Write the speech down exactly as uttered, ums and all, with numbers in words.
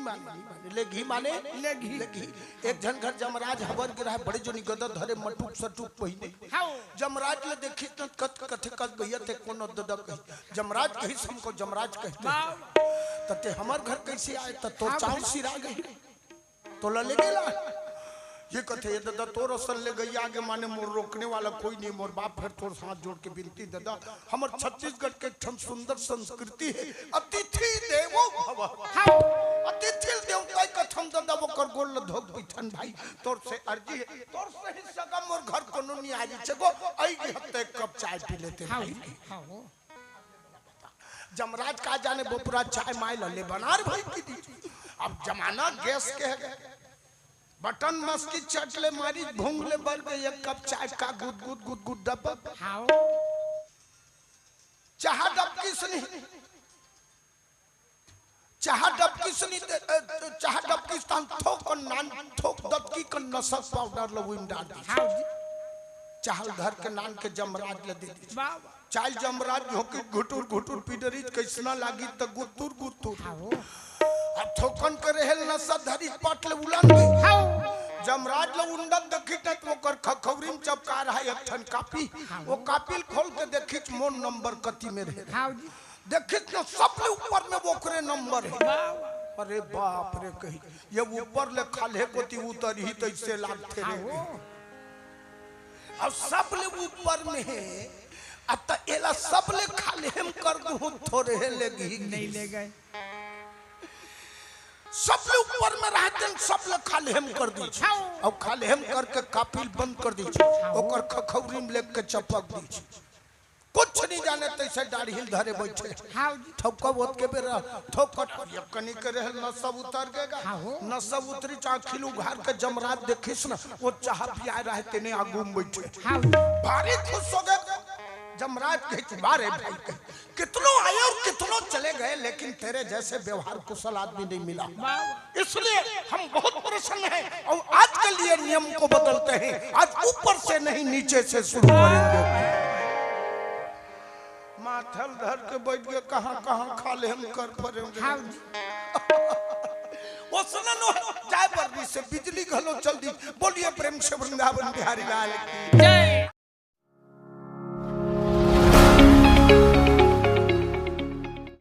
माने, माने, लेगही माने? लेगही। लेगही। एक झन घर जमराज हबर गे रहय, बड़े जोनी गदा धरे, मटुक सटुक पहिने। हाँ। जमराज ल देखिस न कत, कथे कत भैया ते कोनो ददा कही। जमराज कहिस हमको जमराज कहते हैं। वाह। त ते हमर घर कैसे आए? त तोर हाँ, चाँव भाई। सिरा गे। तोला लेगे ला। ये कथे, "ये ददा, तोर असन लेगइया आगे माने मोर रोकने वाला कोई नहीं, मोर बाप फेर तोर हाथ जोड़ के बिनती ददा, हमर छत्तीसगढ़ के एक ठन सुंदर संस्कृति हे, अतिथि देवो भव।" हाँ। अतिथि देवता कथन ददा, ओकर गोड़ ल धोक बिथन भाई, तोर से अर्जी हे, तोर से ही सगा मोर घर कोनो नहीं आ जी छे गो, अइगे हते एक कप चाय पी लेते हाँ, भाई। हाँ, हो। जमराज का जाने बोपरा चाय माय ल ले बनार भाई की दी। अब जमाना गैस के हे, बटन मस्की चट ले मारी, भूंग ले बर गे, एक कप चाय का गुद गुद गुद गुद डब्बा। हाँ। चाहा डबकी सनी, चाहा डबकी सनी दे, अ, चाहा डबकी स्थान थोक नान, थोक दबकी कन नसक पाउडर ल उइम डार दी। हाँ जी। चाहा ल धर के नान के जमराज ल दे दी। वाह, वाह। चाय ल जमराज झोंकी घुटुर घुटुर पी डरिस, कइसना लागिस त गुतुर गुतुर। हाँ, हो। अब थोकन के रेहे ल नसा धरिस, पट ले उलन गे। हाँ। जमराज ल उंडत देखिस न त ओकर खखौरी म चपका रहय एक ठन कापी। हाँ। वो कापी ल खोल के देखिस मोर नंबर कति में रहे। हाँ जी। देखिस न सबले ऊपर में ओकरे नंबर हे। वाह, वाह। अरे बाप रे कही, ये ऊपर ले खाल्हे कोती उतरही तइसे लागथे हाँ, रे। हो। अब सबले ऊपर में हे, अब त एला सबले खाल्हे म कर दूं, थोरहे लेगही। नहीं लेगय। सबले ऊपर में रहते हैं, सबले खाल्हे म कर दी। हाँ। अब खाल्हे म करके कापी ल बंद कर दी। हाँ। ओकर खखौरी म लेग के चपक दी। कुछ नहीं जाने तइसे डाढ़ी ल धरे बइठे। हाँ जी। ठौका ओत के बेरा, ठौका ये कनी के रेहे ल नसा उतर गे गा। हाँ हो। नसा उतरिस, आँखी ल उघार के जमराज देखिस न, वो चाहा पियाय रहय तेने आगू म बइठे। हाँ। भारी खुश हो गे। जमराज कहिस, "वाह रे भाई," कहे, "कितनों आए और कितनों चले गए, लेकिन तेरे जैसे व्यवहार कुशल आदमी नहीं मिला। वाह। इसलिए हम बहुत प्रसन्न हैं और आज के लिए नियम को बदलते हैं, आज ऊपर से नहीं नीचे से शुरू करेंगे।" माथा ल धर के बइठ गे, कहाँ कहाँ खाल्हे म कर परेंगे। हाँ जी। ओसने नो जाय बर दिस, बिजली घलो चल दिस। बोलिए प्रेम से वृंदावन बिहारी लाल की। जय।